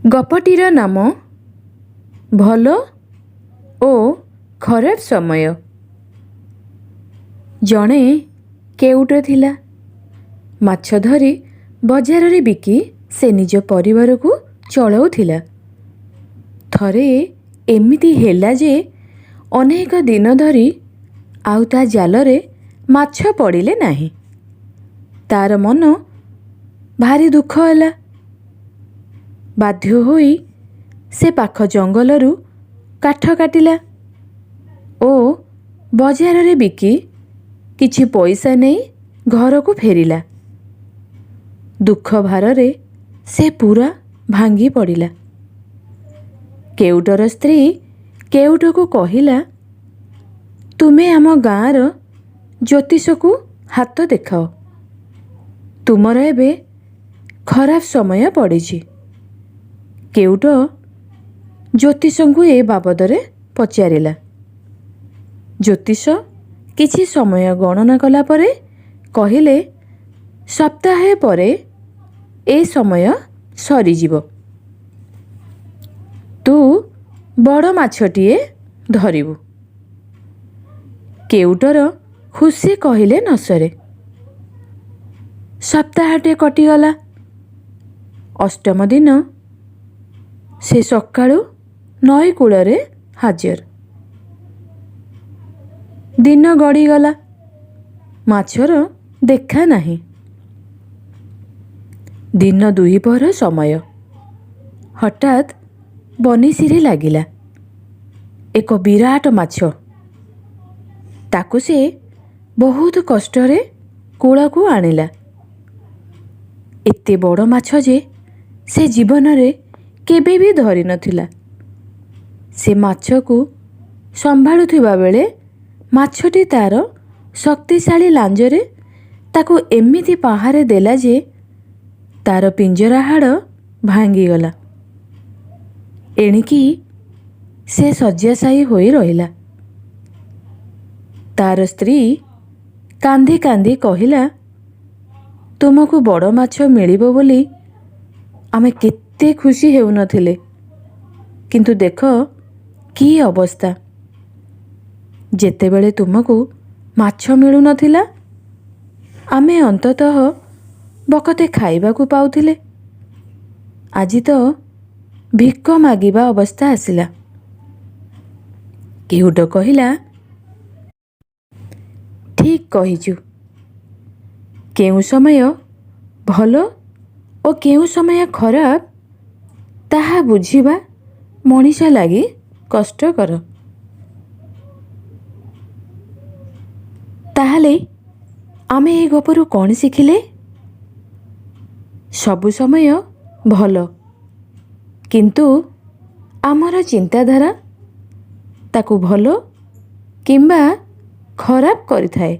ଗପଟିର ନାମ ଭଲ ଓ ଖରାପ ସମୟ। ଜଣେ କେଉଟ ଥିଲା। ମାଛ ଧରି ବଜାରରେ ବିକି ସେ ନିଜ ପରିବାରକୁ ଚଳାଉଥିଲା। ଥରେ ଏମିତି ହେଲା ଯେ ଅନେକ ଦିନ ଧରି ଆଉ ତା ଜାଲରେ ମାଛ ପଡ଼ିଲେ ନାହିଁ। ତାର ମନ ଭାରି ଦୁଃଖ ହେଲା। ବାଧ୍ୟ ହୋଇ ସେ ପାଖ ଜଙ୍ଗଲରୁ କାଠ କାଟିଲା ଓ ବଜାରରେ ବିକି କିଛି ପଇସା ନେଇ ଘରକୁ ଫେରିଲା। ଦୁଃଖ ଭାରରେ ସେ ପୂରା ଭାଙ୍ଗି ପଡ଼ିଲା। କେଉଟର ସ୍ତ୍ରୀ କେଉଟକୁ କହିଲା, "ତୁମେ ଆମ ଗାଁର ଜ୍ୟୋତିଷକୁ ହାତ ଦେଖାଅ। ତୁମର ଏବେ ଖରାପ ସମୟ ପଡ଼ିଛି।" କେଉଟ ଜ୍ୟୋତିଷଙ୍କୁ ଏ ବାବଦରେ ପଚାରିଲା। ଜ୍ୟୋତିଷ କିଛି ସମୟ ଗଣନା କଲା ପରେ କହିଲେ, "ସପ୍ତାହେ ପରେ ଏ ସମୟ ସରିଯିବ। ତୁ ବଡ଼ ମାଛଟିଏ ଧରିବୁ।" କେଉଟର ଖୁସି କହିଲେ ନ ସରେ। ସପ୍ତାହଟେ କଟିଗଲା। ଅଷ୍ଟମ ଦିନ ସେ ସକାଳୁ ନଈ କୂଳରେ ହାଜର। ଦିନ ଗଡ଼ିଗଲା, ମାଛର ଦେଖା ନାହିଁ। ଦିନ ଦ୍ୱିପହର ସମୟ। ହଠାତ୍ ବନିଶୀରେ ଲାଗିଲା ଏକ ବିରାଟ ମାଛ। ତାକୁ ସେ ବହୁତ କଷ୍ଟରେ କୂଳକୁ ଆଣିଲା। ଏତେ ବଡ଼ ମାଛ ଯେ ସେ ଜୀବନରେ କେବେ ବି ଧରିନଥିଲା। ସେ ମାଛକୁ ସମ୍ଭାଳୁଥିବା ବେଳେ ମାଛଟି ତାର ଶକ୍ତିଶାଳୀ ଲାଞ୍ଜରେ ତାକୁ ଏମିତି ପାହାରେ ଦେଲା ଯେ ତାର ପିଞ୍ଜରା ହାଡ଼ ଭାଙ୍ଗିଗଲା। ଏଣିକି ସେ ଶଯ୍ୟାଶାୟୀ ହୋଇ ରହିଲା। ତାର ସ୍ତ୍ରୀ କାନ୍ଦି କାନ୍ଦି କହିଲା, "ତୁମକୁ ବଡ଼ ମାଛ ମିଳିବ ବୋଲି ଆମେ କେତେ ଖୁସି ହେଉନଥିଲେ, କିନ୍ତୁ ଦେଖ କି ଅବସ୍ଥା! ଯେତେବେଳେ ତୁମକୁ ମାଛ ମିଳୁନଥିଲା, ଆମେ ଅନ୍ତତଃ ବକତେ ଖାଇବାକୁ ପାଉଥିଲେ। ଆଜି ତ ଭିକ ମାଗିବା ଅବସ୍ଥା ଆସିଲା।" କେଉଟ କହିଲା, "ଠିକ୍ କହିଛୁ। କେଉଁ ସମୟ ଭଲ ଓ କେଉଁ ସମୟ ଖରାପ, ତାହା ବୁଝିବା ମଣିଷ ଲାଗି କଷ୍ଟକର।" ତାହେଲେ ଆମେ ଏ ଗପରୁ କ'ଣ ଶିଖିଲେ? ସବୁ ସମୟ ଭଲ, କିନ୍ତୁ ଆମର ଚିନ୍ତାଧାରା ତାକୁ ଭଲ କିମ୍ବା ଖରାପ କରିଥାଏ।